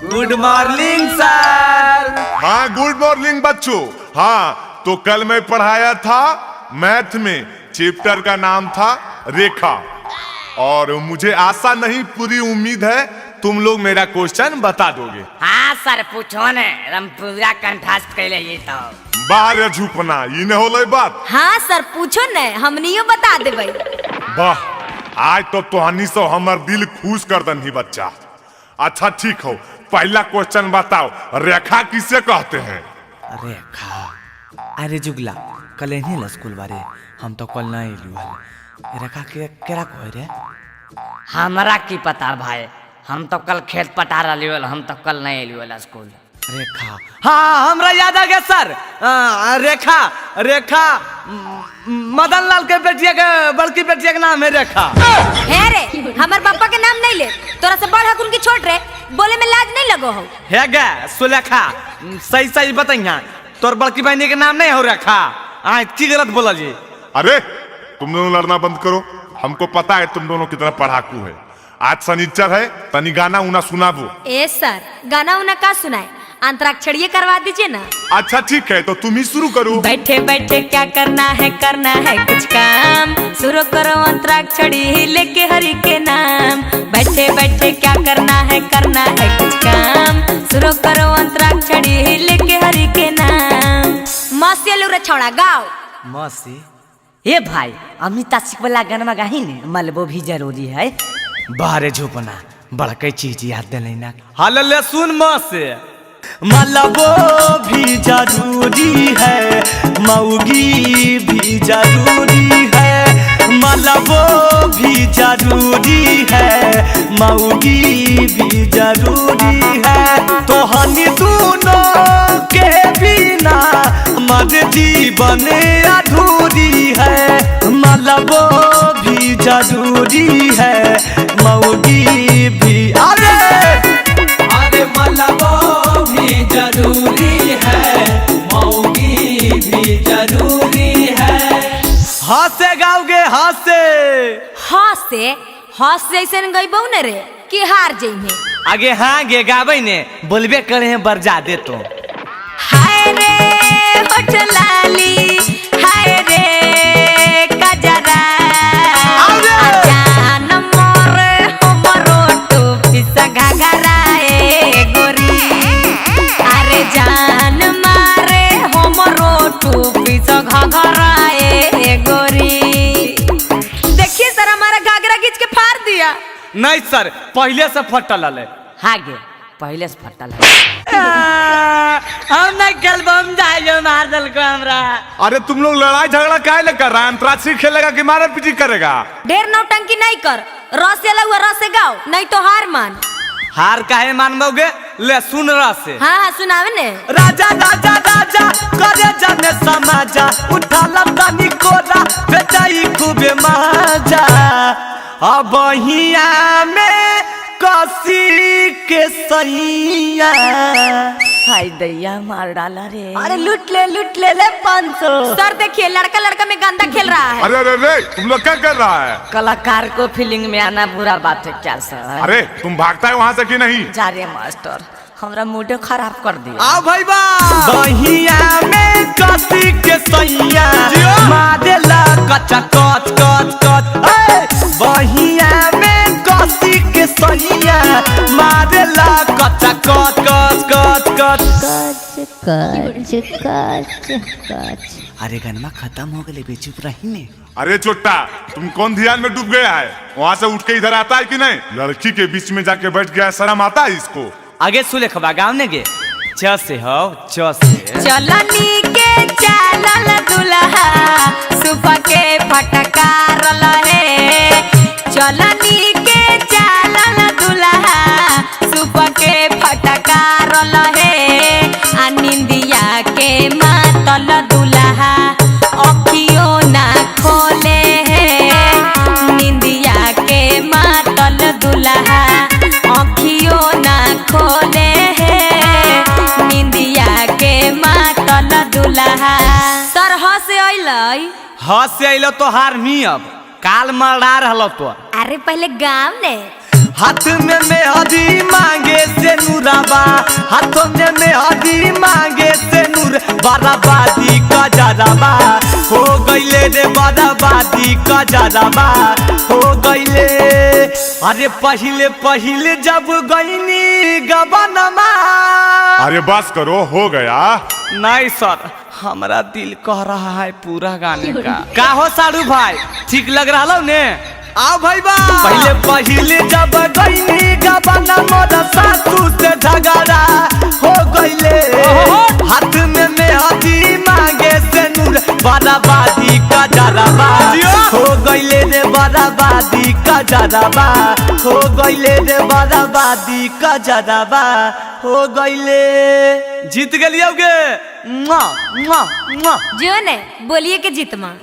Good morning sir. हाँ good morning बच्चों। हाँ तो कल मैं पढ़ाया था मैथ में, चैप्टर का नाम था रेखा। और मुझे आशा नहीं पूरी उम्मीद है तुम लोग मेरा क्वेश्चन बता दोगे। हाँ सर पूछो ने, हम पूरा कंठास्त कैले ये तो। बाहर झूपना ये न होलै बात। हाँ सर पूछो ने, हमनियो बता देबै। वाह आज तो तोहनी सब हमर दिल खुश कर दनी बच्चा। अच्छा ठीक हो, पहला क्वेश्चन बताओ, रेखा किसे कहते हैं? रेखा, अरे जुगला कल नहीं स्कूल बारे, हम तो कल नहीं एलू हल। रेखा के केरा कहे रे? हमरा की पता भाई, हम तो कल खेत पटा रही, हम तो कल नहीं एलू स्कूल। रेखा, हाँ हमरा याद आ गया सर। रेखा, रेखा मदन लाल के बेटिया के बड़की बेटिया के नाम है रेखा। हे रे हमर पापा के नाम नहीं ले, तोरा से बड़ हकुन की छोट रे, बोले में लाज नहीं लगो हो। हे गे सुलेखा, सही सही बताइया, तोर बड़की बहनी के नाम नहीं हो रेखा? आ की गलत बोला जी। अरे तुम दोनों लड़ना बंद करो, हमको पता है तुम दोनों कितना पढ़ाकू है। आज शनिचर है, तनी गाना उना सुनाबो। ए सर गाना उना का सुनाए, अंतराक्षरी करवा दीजिए ना। अच्छा ठीक है, तो तुम ही शुरू करो। बैठे बैठे क्या करना है, करना है कुछ काम, शुरू करो अंतराक्षरी लेके हरि के नाम। बैठे बैठे क्या करना है, करना है कुछ काम, शुरू करो अंतराक्षरी लेके हरि के नाम। मौसी लो रे छोड़ा गाओ। मौसी ए भाई अमिता सिंह वाला गाना गाही ने, मलबो भी जरूरी है। बाहरे झोपना बड़के चीज याद दिले ना। हाल ले सुन मौसी, मलबो भी जरूरी है, मौगी भी जरूरी है, मलबो भी जरूरी है, मौगी भी जरूरी है। तो हनी दोनों के बिना मर जीवन अधूरी है, मलबो भी जरूरी है, मौगी भी। अरे अरे मलबो भी जरूरी है, मौगी भी जरूरी है। हाथ से गाओगे, हाथ से। हाथ से, हाथ से ऐसे गईबो न रे कि हार जइहे। आगे हाँ गे गाबै ने, बोलबे करे हैं बरजा दे तो। हाय रे होठ लाली, हाय रे कजरा, जान मोरे हमरो टोपी सा घाघरा ए गोरी। अरे जान मारे हमरो टोपी सा घाघरा ए गोरी। देखिए सर हमारा घाघरा खींच के फाड़ दिया। नहीं सर पहले से फटल है। हाँ गे पहले से फटल है। हम नहीं खेलबो, जाइयो मार दल को हमरा। अरे तुम लोग लड़ाई झगड़ा काहे ले कर रहा है? अंतराक्षरी खेलेगा कि मारा पीटी करेगा? ढेर नौटंकी नहीं कर, रस से हुआ रस से गाओ, नहीं तो हार मान। हार काहे मानबोगे? ले सुन रस से। हाँ हाँ सुनावे ने। राजा राजा राजा करे जाने समाजा, उठा लतानी कोरा बेचाई खूबे मजा। अब हिया में कसी के सैया, हाय दैया मार डाला रे। अरे लूट ले ले 500। सर देखिए लड़का लड़का में गंदा खेल रहा है। अरे अरे अरे तुम लोग क्या कर रहा है? कलाकार को फीलिंग में आना बुरा बात है क्या सर? अरे तुम भागता है वहाँ से कि नहीं? जा रे मास्टर, हमरा मूड खराब कर दिया। आओ भाई बा बहिया में कसी के सैया, मारेला कचा कच कच कच। बहिया में कसी के सैया, मारेला कचा कच कच कच कच कच कच कच। अरे गनमा खत्म हो गए, चुप रही ने। अरे छोटा तुम कौन ध्यान में डूब गया है? वहाँ से उठ के इधर आता है कि नहीं? लड़की के बीच में जाके बैठ गया है, शर्म आता है इसको। आगे सुलेखबा गाँव ने गे, च से हो च से। चलनी के चालल दुल्हा सुपा के फटकार है। चलनी के चालल दुल्हा सुपा के फटकार है। आ निंदिया के मातल दुल्हा अखियो ना खोले है। निंदिया के मातल दुल्हा अखियो ना खोले है। निंदिया के मातल दुल्हा। सर हंसे अइलै? हंसे अइलो तो हार मी, अब काल मरा रहलो तो। अरे पहले गाँव ने। हाथ में मेहदी मांगे से नूराबा, हाथों में मेहदी मांगे से नूर, बराबादी का जराबा हो गईले रे, बराबादी का जराबा हो गईले। अरे पहिले पहिले जब गईनी गबनमा। अरे बस करो, हो गया। नहीं सर, हमारा दिल कह रहा है पूरा गाने का। का हो साड़ू भाई, ठीक लग रहा ने? आओ भाई बा। पहले पहले जब गईनी गबना मोरा सासू से झगड़ा हो गईले, हाथ में मेहदी मांगे से नूर, बराबादी का जराबा हो गईले रे, बराबादी का जराबा हो गईले रे, बराबादी का जराबा हो गईले। जीत गेलियौ गे। मुआ, मुआ, मुआ। जो ने बोलिए के जीतमा।